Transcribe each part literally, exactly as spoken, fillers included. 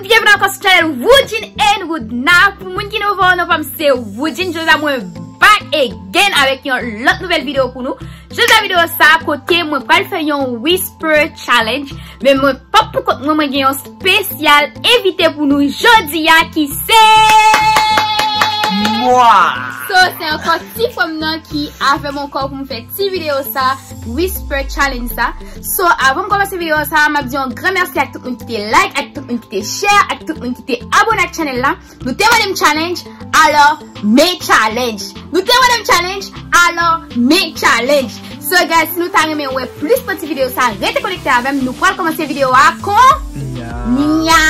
Byenveni ankò sou channel Woodjine and Woodna. Pou moun ki nouvo, non pa m se Woodjine. Jodi a mwen back again avèk yon lòt nouvèl videyo pou nou. Jodi a videyo sa kote mwen pral fè yon whisper challenge. Men mwen p ap pou kont mwen, mwen gen yon spesyal envite pou nou jodi a ki se Mwa! So, se ankò ti fanm nan ki avè m ankò pou m fè ti videyo sa, Whisper Challenge sa. So, avan m kòmanse videyo sa, m ap di yon gran mèsi ak tout moun ki te like, ak tout moun ki te share, ak tout moun ki te abone ak channel la. Nou te mande m challenge, alò, men challenge. Nou te mande m challenge, alò, men challenge. So, guys, si nou ta renmen wè plis pran ti videyo sa, rete konekte avè m. Nou pral kòmanse videyo a kon Nya. Nya.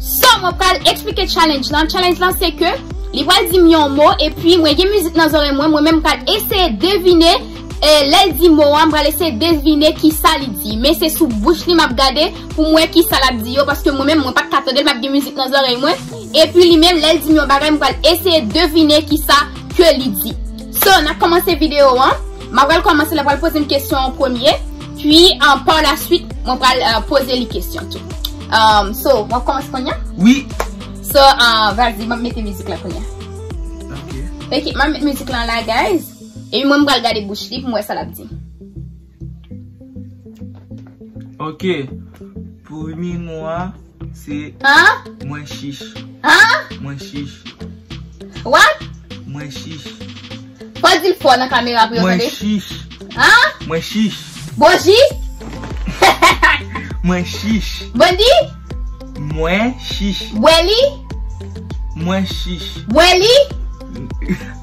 So, mwen pral eksplike challenge lan. Challenge lan, se ke li pral di m yon mo, epi mwen gen mizik nan zòrèy mwen, mwen menm m pral eseye devine, e, lè l di mo a, m pral eseye devine ki sa li di. Men se sou bouch li m ap gade pou m wè ki sa l ap di yo, paske mwen menm, mwen pa t ka tande l, m ap gen mizik nan zòrèy mwen. Epi li menm, lè l di m yon bagay, m pral eseye devine ki sa ke li di. So, n ap kòmanse videyo an. M ap pral kòmanse, l ap pral poze m kesyon an premye. Pi, uh, par la suite, mwen pral, uh, poze li kesyon tou. Um, so, w ap kòmanse kounye a? Wi. So, uh, vas-y, m ap mete mizik la kounye a. Ok. Ok, m ap mete mizik la la, guys. Epi mwen, m pral gade bouch li pou m wè sa l ap di. Ok. Premye mo a, se An? Mwen chich. An? Mwen chich. What? Mwen chich. Fò di l fò nan kamera pou yo tande. Mwen chich. An? Mwen chich. Boji? Mwen chich. Bandi? Mwen chich. Bwè li? Mwen chich. Bwè li?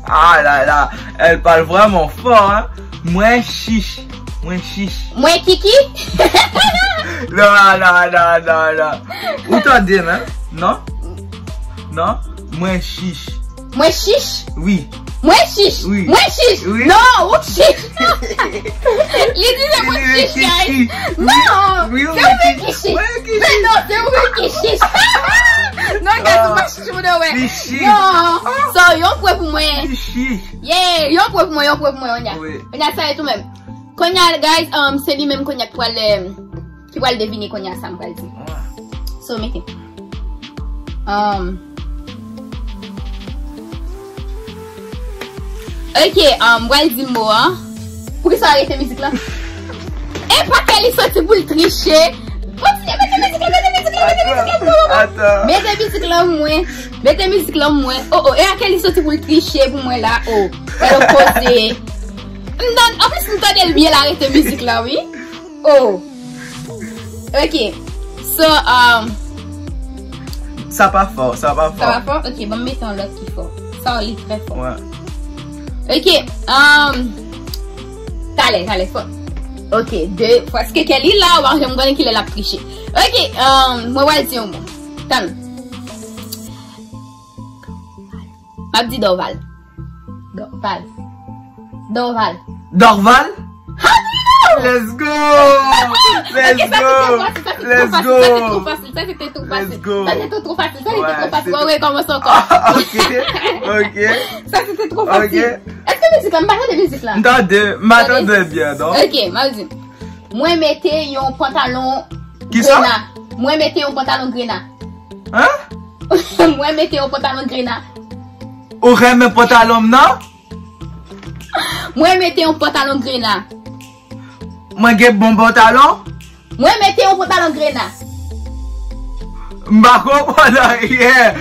Ah là là, elle parle vraiment fort, hein. Mwen chich. Mwen chich. Mwen kiki? Non, non, non, non, non. Ou tande, non? Non? Non? Mwen chich. Mwen chich? Wi. Mwen chich? Wi. Mwen chich? Wi. Non, ou chich. Li di se mwen chich, guys. Non, se ou menm ki chich. Men non, se ou menm ki chich. Non, guys, ou pa chich, ou de wè. Non. So, yon pwen pou mwen. Li chich. Yeah, yon pwen pou mwen, yon pwen pou mwen, Onya. Wi. Onya, sa e tou menm. Kounye a, guys, um, se li menm kounye a ki pral, um, ki pral devine kounye a sa m pral di. Wi. So, mete. Um, ok, um, m pral di mo a. Poukisa w arete mizik la? E pa ke li soti pou l triche. Kontinye mete mizik la, mete mizik la, mete mizik la, mete mizik la pou mwen. Mete mizik la pou mwen. Oh, oh, e a ke li soti pou l triche pou mwen la, oh. Fè l poze. M tande, anplis, m tande l byen la, arete mizik la, wi. Oh. Ok. So, um, sa pa fò, sa pa fò. Sa pa fò? Ok, bon, m mete yon lòt ki fò. Sa, li trè fò. Wi. Ok, um, talè, talè, fò. Ok, de, paske kè li la, w pa janm konnen kilè l ap triche. Ok, um, mwen pral di yon mo. Tann. M ap di Dorval. Dorval. Dorval. Dorval? How do you know? Let's go! Let's go! Let's go! Sa se te twò fasil, sa se te twò fasil. Let's go! Sa se te twò fasil, sa se te twò fasil. Wè, wè, kòmanse ankò. Ok, ok. Sa se te twò fasil. Ok. Èske mizik la, m pa tande mizik la? M tande, m pa tande byen, non. Ok, m ap di. Mwen mete yon pantalon grena. Kisa? Mwen mete yon pantalon grena. Hein? Mwen mete yon pantalon grena. Ou renmen pantalon m nan? Mwen mete yon pantalon grena. Mwen gen bon pantalon? Mwen mete yon pantalon grena. M pa konprann anyen.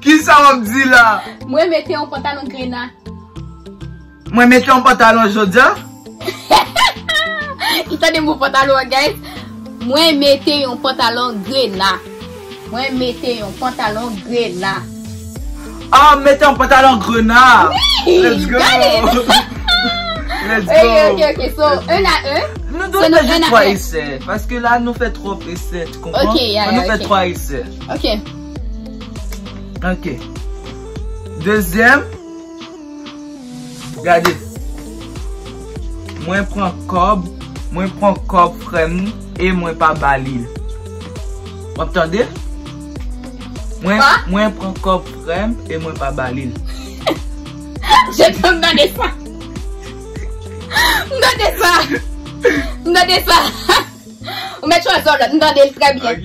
Kisa w ap di la? Mwen mete yon pantalon grena. Mwen mete yon pantalon jodi a. Li tande mo pantalon an, guys. Mwen mete yon pantalon grena. Mwen mete yon pantalon grena. Ah, mete yon pantalon grena. Wi, let's go. Got it. Let's go. Ok, ok, ok. So, un à un. Nou dwe fè jis twa esè. Paske la, nou fè twòp esè, tu comprends? Ok, yeah, yeah, ok. Nou fè twa esè. Ok. Ok. Dezyèm. Gade. Mwen pran kòb, mwen pran kòb frè m e mwen pa ba li l. W ap tande? Mwen, mwen pran kòb frè m e mwen pa ba li l. Je m tande sa. M tande sa. M tande sa. Ou mèt chwazi yon lòt. M tande l trè byen. Ok.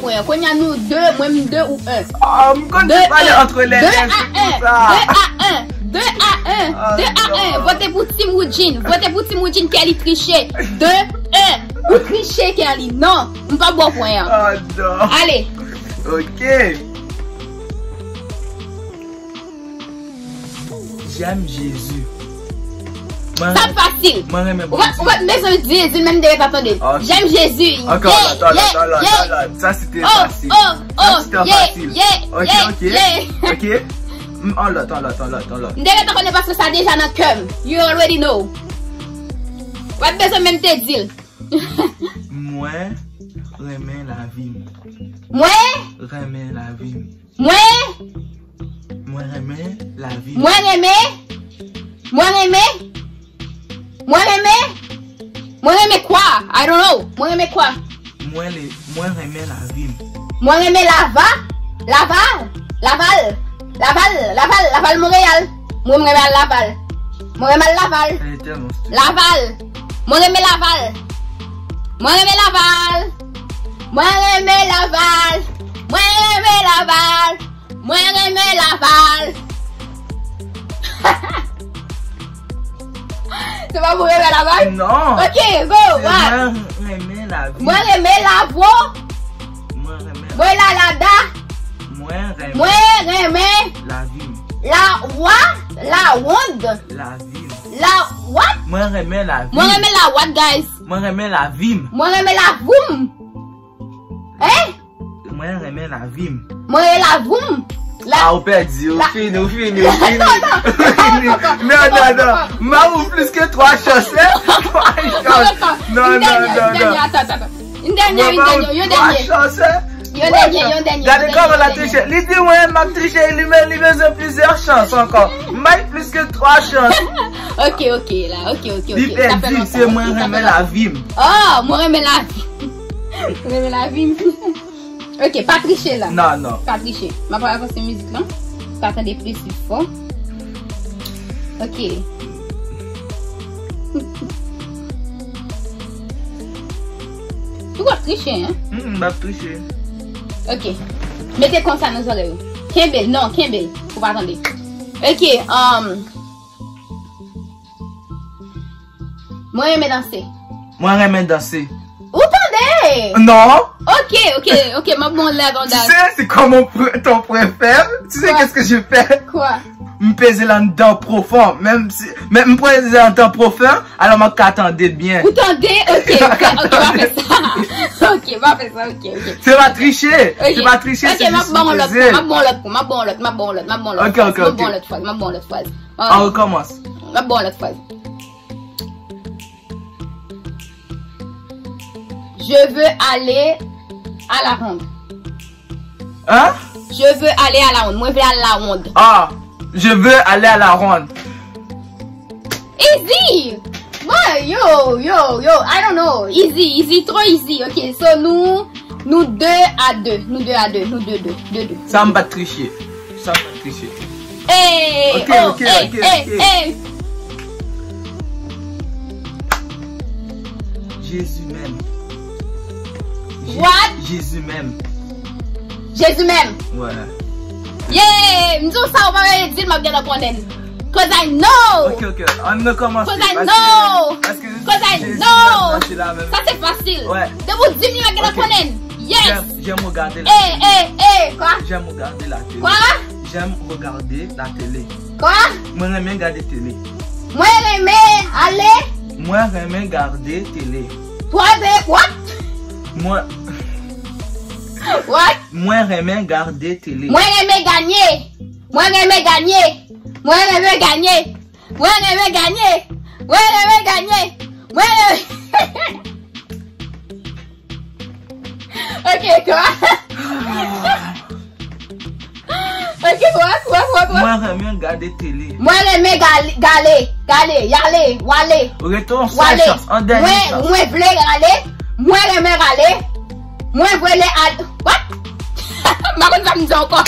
pwen an. Kounye a nou de, mwen m de ou en. Ah, m konn jis pale antre lè de a en, de a en, de a en, de a en. Vote pou Team Woodjine. Vote pou Team Woodjine, Kelly triche. De en. Ou triche, Kelly. Non, m p ap ba w pwen an. Ah, non. Ale. Ok. J'aime Jésus. Sa fasil. Mwen renmen Bondye. Ou pa bezwen di Jezi, menm de ret atann. Ok. J'aime Jésus. Ankò, yeah, ankò, yeah, ankò, yeah, ankò. Sa se te fasil. Oh, oh, yeah, yeah, yeah, yeah. Ok, ok. Ok. Mm, on lòt, on lòt, on lòt, on lòt. M te ret atann paske sa deja nan kè m. You already know. Ou pa bezwen menm te di l. Mwen renmen lavi m. Mwen renmen lavi m. Mwen. Mwen renmen lavi m. Mwen renmen. Mwen renmen. Mwen renmen. Mwen renmen kwa? I don't know. Mwen renmen kwa? Mwen le, mwen renmen lavi m. Mwen renmen Lava. Lava. Laval. Laval. Laval. Laval Monreyal. Mwen renmen al Laval. Mwen renmen al Laval. Laval. Mwen renmen Laval. Mwen renmen Laval. Mwen renmen Laval. Mwen renmen Laval. Mwen renmen Laval. Se pa mwen renmen Laval? Non. Ok, go. Mwen renmen lavi. Mwen renmen Lavo. Mwen renmen. Mwen Lalada. Mwen renmen. Mwen renmen. Lavi m. La wa, la wond. Lavi m. La what? Mwen renmen lavi m. Mwen renmen la what, guys? Mwen renmen lavi m. Mwen renmen la voum. Hein? Mwen renmen lavi m. Mwen renmen la voum. La. Ah, ou pèdi, ou fini, ou fini, ou fini. Ou fini. Non, non, non. M ba ou plis ke twa chans, hein? Twa chans. Non, non, non, non. Yon dènye, yon dènye, yon dènye. Twa chans, hein? Yon dènye, yon dènye. Gade kòman l ap triche. Li di mwen m ap triche, li men, li bezwen plizyè chans ankò. M bay plis ke twa chans. Ok, ok, la. Ok, ok, ok. Li pèdi, se mwen renmen lavi m. Oh, mwen renmen lavi. Mwen renmen lavi m. Ok, pa triche la. Non, non. Pa triche. M ap avanse mizik lan. Pa tande plis fò. Ok. Ou p ap triche, hein? Mm, m p ap triche. Ok. Mete konsa nan zòrèy ou. Kenbe l, non, kenbe l. Pou pa tande. Ok, um, mwen renmen danse. Mwen renmen danse. Ou tande? Non. Ok, ok, ok, m ap bon lè avan. Tu sais, c'est comme mon pr- ton préfère. Tu sais qu'est-ce que je fais? Kwa? M peze l anndan pwofon. Menm si, men m peze l anndan pwofon, alò m ap ka tande byen. Ou tande? Ok, ok, ok, pa fè sa. Ok, pa fè sa, ok, ok. Se pa triche. Ok. Se pa triche, ok, se m ap jis ba w lòt peze. M ap ba w lòt, m ap ba w lòt, m ap ba w lòt, m ap ba w lòt. Ok, ok, ok. M ap ba w lòt fraz, m ap ba w lòt fraz. An rekòmans. M ap ba w lòt fraz. Je veux aller à la ronde. Hein? Je veux aller à la ronde. Mwen vle al la ronde. Ah, je veux aller à la ronde. Easy! Bon, yo, yo, yo, I don't know. Easy, easy, tro easy. Ok, so nou, nou de a de. Nou de a de. Nou de de. De de. Sa m pa t triche. Sa m pa t triche. Ey, ok, oh, ok, ey, ok, ey, ok. Ey. Jezi menm. Je- What? Jezi menm. Jezi menm. Wè. Yeah! M di w sa ou pa vle di l, m ap gentan konnen. 'Cause I know! Ok, ok. Ann rekòmanse. 'Cause I know! Paske, paske 'Cause I Jezi know! Menm nan se la menm. Sa se fasil. Wè. Depi w di m li, m ap gentan konnen. Yes! J'aime, j'aime regarder la télé. Ey, ey, ey, kwa? J'aime regarder la télé. Kwa? J'aime regarder la télé. Kwa? Mwen renmen gade tele. Mwen renmen ale. Mwen renmen gade tele. Twa de, what? Mwen What? Mwen renmen gade tele. Mwen renmen ganye. Mwen renmen ganye. Mwen renmen ganye. Mwen renmen ganye. Mwen renmen ganye. Mwen renmen Ok, twa. Ok, twa, twa, twa, twa. Mwen renmen gade tele. Mwen renmen gale, gale, gale, yale, wale. Rete yon sèl chans, an dènye chans. Mwen, mwen vle rale. Mwen renmen rale. Mwen vle al-, what? M pa konn sa m di ankò.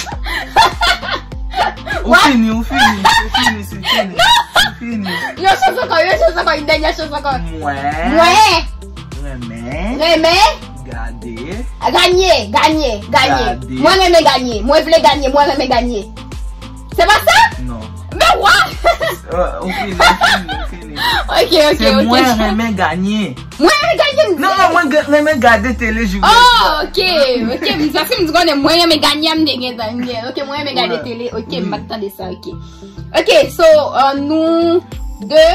Ou fini, ou fini, ou fini, se fini. Non! Ou fini. Yon chans ankò, yon chans ankò, yon dènye chans ankò. Mwen. Mwen. Renmen. Renmen. Gade. Ganye, ganye, ganye. Gade. Mwen renmen ganye. Mwen vle ganye. Mwen renmen ganye. Se pa sa? Non. Men wa! Euh, ou fini, ou fini, ou fini. Ok, ok, ok. Se mwen renmen ganye. Mwen renmen ganye. Non, non, mwen ga- renmen gade tele jouk jodi a. Oh, ok, ok. M santi m di konnen mwen renmen ganye, m te gen tan, m gen. Ok, mwen renmen gade tele. Ok, m pa t tande sa, ok. Ok, so, euh, nou de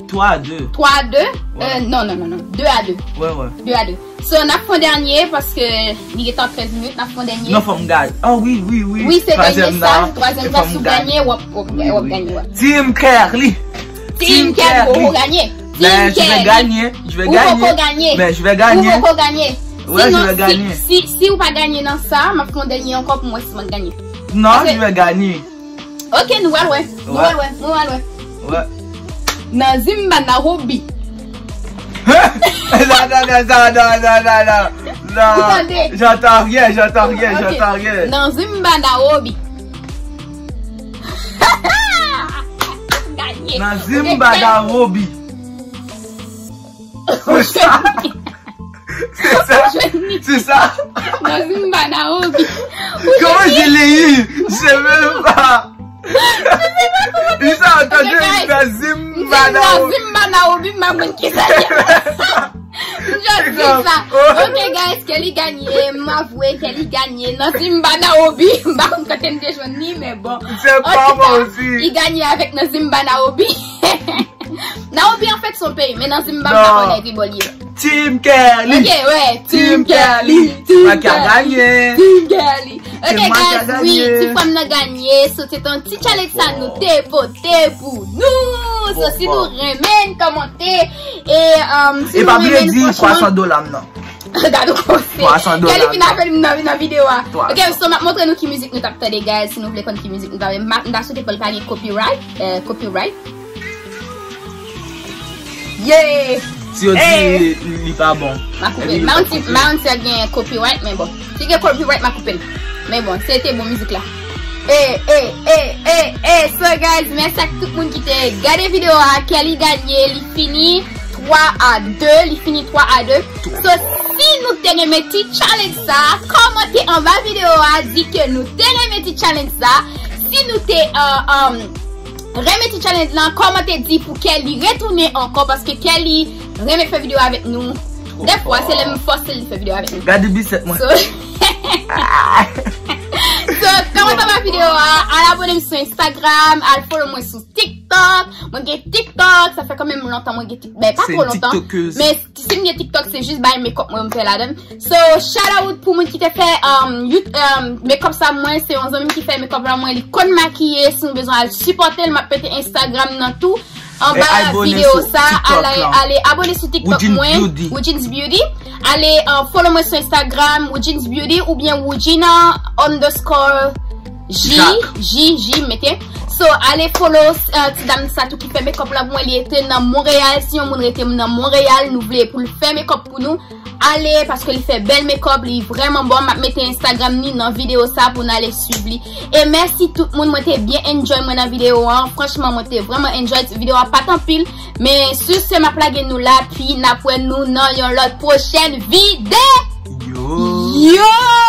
Twa a de. Twa a de? Wè. Euh, non, non, non, non. De a de. Wè, wè. De a de. So, n ap fè yon dènye, paske li gentan trèz minit, n ap fè yon dènye. Non, fò m gade. Oh, wi, wi, wi. Wi, se dènye sa, twazyèm sa, si w ganye, w ap, w ap, w ap ganye, wè. Team Kerly. Team Kerly, ou poko ganye. Team Kerly. Mais je vais gagner, je vais gagner. Ou poko ganye. Mais je vais gagner. Ou poko ganye. Ouais, je vais gagner. Sinon, si, si, si ou pa ganye nan sa, m ap fè yon dènye ankò pou m wè si m ap ganye. Non, je vais gagner. Ok, nou pral wè. Nou pral wè. Nou pral wè. Wè. Nan Zimba Nairobi. Non, non, non, non, non, non, non, non. Ou tande? J'entends rien, j'entends rien, j'entends rien. Nan Zimba Nairobi. Ganye. Nan Zimba Nairobi. Se sa. Se sa. Nan Zimba Nairobi. Kòman je l'ai eu? Je sais même pas. Li sa tande li fè Zimba Nairobi. Zimba Nairobi, m pa konn ki sa ye. M just di sa. Ok, guys, Kelly ganye. M avwe Kelly ganye nan Zimba Nairobi. M pa konn kote m te jwenn li, men bon. Se pa mwen osi. Li ganye avèk nan Zimba Nairobi. Nairobi, an fèt, se yon peyi, men nan Zimba, m pa konnen ki bò l ye. Team Kelly. Ok, wè, Team Kelly, Team Kelly, Team Kelly. Ok, guys, wi, ti frè m nan ganye. So, se te yon ti challenge sa nou te pote pou nou. So, si nou renmen, kòmante. E, um, si nou renmen, franchman. E pa bliye di twa san dola m nan. Gade w kòmanse. Twa san dola m nan. Kelly fin avè m nan, nan videyo a. Ok, so, m ap montre nou ki mizik nou t ap tande, guys. Si nou vle konn ki mizik nou t ap tande, m ta swete pou l pa gen copyright, euh, copyright. Yeah! Si yo di li pa bon. Ma koupe. Ma yon ti ma yon ti gen copyright, men bon. Si gen copyright, ma koupe l. Men bon, se te bon mizik la. E, e, e, e, e, so guys, mèsi ak tout moun ki te gade videyo a. Kelly ganye, li fini twa a de, li fini twa a de. So, si nou te renmen ti challenge sa, kòmante anba videyo a, di ke nou te renmen ti challenge sa. Si nou te uh, um, renmen ti challenge lan, kòmante di pou Kelly retounen ankò, paske Kelly renmen fè videyo avèk nou. Dèfwa, se lè m fòse li fè videyo avèk nou. Gade bisèp mwen. So, so kòmante anba videyo a, al abone m sou Instagram, al follow mwen sou TikTok. Mwen gen TikTok, sa fè kanmenm lontan mwen gen TikTok. Ben, pa tro lontan. Men si m gen TikTok, se jis bay makeup mwen m fè ladan. So, shout out pou moun ki te fè um, um, makeup sa mwen, se yon zanmi ki fè makeup la mwen, li konn makiye, si nou bezwen al sipòte l, m ap mete Instagram nan tou. Anba videyo sa, ale, ale abone sou TikTok mwen, Woodjeans Beauty. Ale uh, follow mwen sou Instagram, Woodjeans Beauty oubyen Woodjina underscore J, J, J, mete. So, ale follow uh, ti dam sa tou ki fè makeup la pou mwen, li rete nan Monreyal. Si yon moun rete nan Monreyal, nou vle pou l fè makeup pou nou, ale, paske li fè bèl makeup, li vrèman bon. M ap mete Instagram ni nan videyo sa pou n ale swiv li. E mèsi tout moun, mwen te byen enjoy mwen nan videyo an. Franchman, mwen te vrèman enjoy. Videyo a pa t anpil, men sur ce, m ap lage nou la, pi n ap wè nou nan yon lòt pwochèn videyo. Yo!